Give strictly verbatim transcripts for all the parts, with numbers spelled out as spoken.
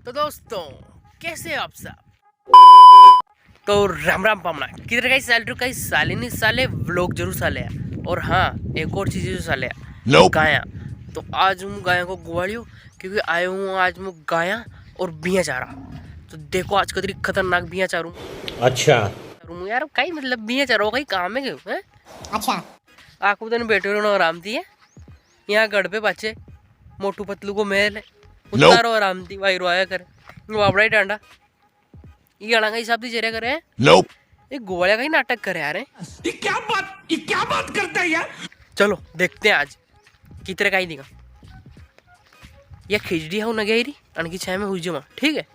तो दोस्तों, कैसे हो आप सब? तो राम राम पामणा, किधर गाइस साल रू गाइस साले नी साले, व्लॉग जरूर साले। और हाँ, एक और चीज जो साले, Nope। गाया। तो आज हूँ गाया को गुवालियो, क्योंकि आयो हूँ आज मैं गाया और बिया चारा। तो देखो आज कतरी खतरनाक बिया चारू। अच्छा। चारू हूँ यार, कई मतलब बिया चारो कई काम है क्यों, हैं? अच्छा। आखो दिन बैठे रहना आराम थी है, यहाँ गढ़ पे पाछे मोटू पतलू को महल है, Nope। उतारो आराम थी, वायरो आया करे, वापड़ा ही टांडा। ये गाना का हिसाब से चेहरे करे हैं। Nope। ये गोवालिया का ही नाटक करे यार, हैं? ये क्या बात, ये क्या बात करता है यार? चलो देखते हैं आज कितरे का ही दिखा। ये खिचड़ी है ना गई री, अनकी छाया में हुई जमा, ठीक है?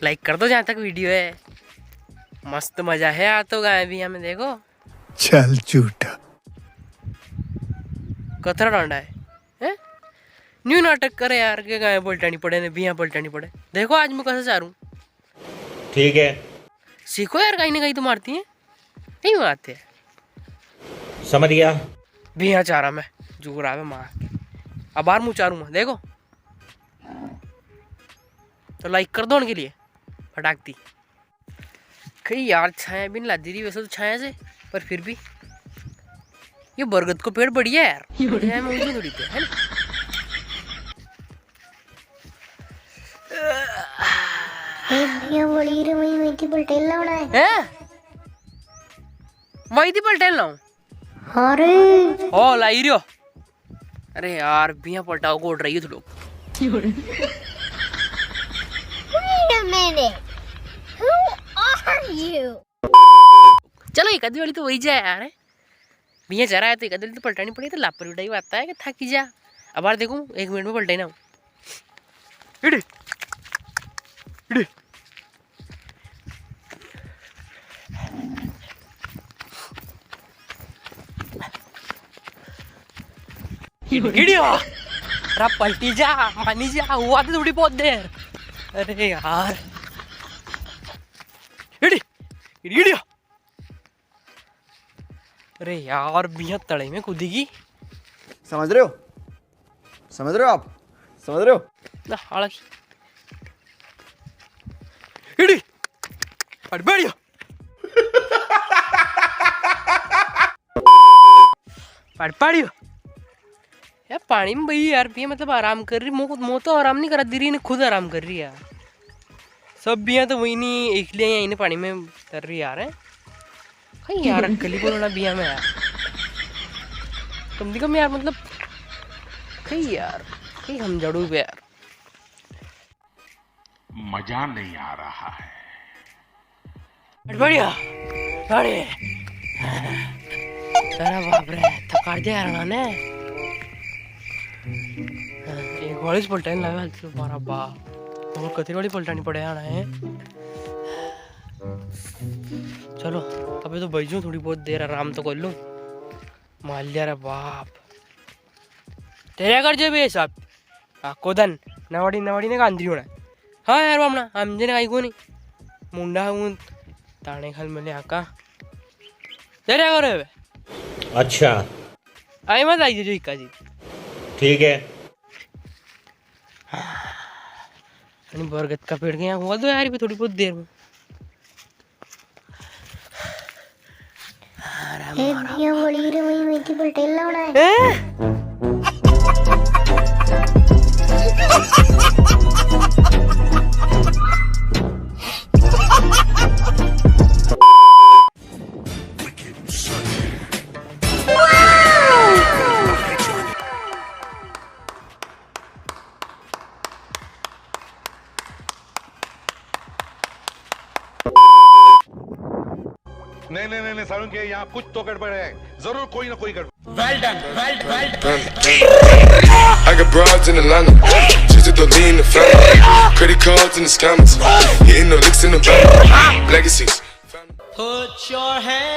लाइक कर दो जहाँ तक वीडियो है। मस्त मजा है यार, तो गाय भी हमें देखो। चल झूठा। कतरा डांडा है, हैं? न्यू नाटक करे यार, के गाय पलटानी पड़े ने बिया पलटानी पड़े। देखो आज मैं कैसे चारूं। ठीक है। सीखो यार, कहीं ना कहीं तो मारती है। यही बात है। समझ गया। बिया चारा में जोर आवे मार। अब बार मुँह चारूं मैं, देखो। तो लाइक कर दो उनके लिए फटाक दी। कई यार, छाया भी नी लादी री वैसे तो छाया से, पर फिर भी ये बरगद को पेड़ बढ़िया है यार। बढ़िया है, मैं उलझी थोड़ी पे, है ना? ए भैया, बोली रे, वही, वही थी पलटेल लावना है। हैं? वही थी पलटेल लाऊं? अरे। ओ, लाई रियो। अरे यार, बिया पलटाओ गोड़ रही है थोड़ो। Wait a minute. Who are you? चलो, एक आधी वाली तो वही जाए यार। बिया जरा है तो एक आधी वाली तो पलटानी पड़ी, तो लापर उठाई बात है कि थाकी जा। अब यार देखो, एक मिनट में पलटाई ना। इड़ी। इड़ी। गिड़िया, रा पलटी जा, मानी जा, हुआ तो थोड़ी बहुत देर। अरे यार। इड़ी, इड़ी, गिड़िया। अरे यार, बिया तले में कूदेगी। समझ रहे हो? समझ रहे हो आप? समझ रहे हो? ना, हालांकि। इड़ी। अरे, बढ़िया। पड़ पड़ियो। यार, पानी में भाई यार, ये मतलब आराम कर रही, मो, मो तो आराम नहीं करा दे रही, इन्हें खुद आराम कर रही है यार। सब बिया तो वही नहीं, एकलिया यहाँ इन्हें पानी में तर रही यार, हैं? कई यार, अक्कल ही बोलना बिया में यार। कम से कम यार, मतलब, कई यार, कई हम जड़ू पे यार। मजा नहीं आ रहा है। बढ़िया, अरे, अरे बाप रे, थका दिया यार ने। एक वाली पलटाई लगा तो मारा बाप, और कतरी वाली पलटानी पड़े आना है। चलो, अबे तो बैठ जाऊँ, थोड़ी बहुत देर आराम तो कर लूँ। मार लिया रे बाप। तेरे कर जे बे साहब। आको दन नवाड़ी नवाड़ी ने कांदरी होना। हाँ यार बामणा, हम जे ने काई कोनी। मुंडा हूँ ताने खल मले आका। तेरे करे बे। अच्छा। आई मत आई जो इक्का जी। ठीक है। अरे बरगद का पेड़ के यहाँ हुआ दो यार, भी थोड़ी बहुत देर में। ए भैया, बोली रे, वही, वही थी पलटेल लावना है। हैं? नहीं, नहीं, नहीं, नहीं, सारुण के यहाँ कुछ तो गड़बड़ है, जरूर कोई ना कोई गड़बड़। Well done, well, well done. I got broads in Atlanta, just to lean the family. Credit cards and the scammers, hitting the licks in the van. Legacies. Put your hands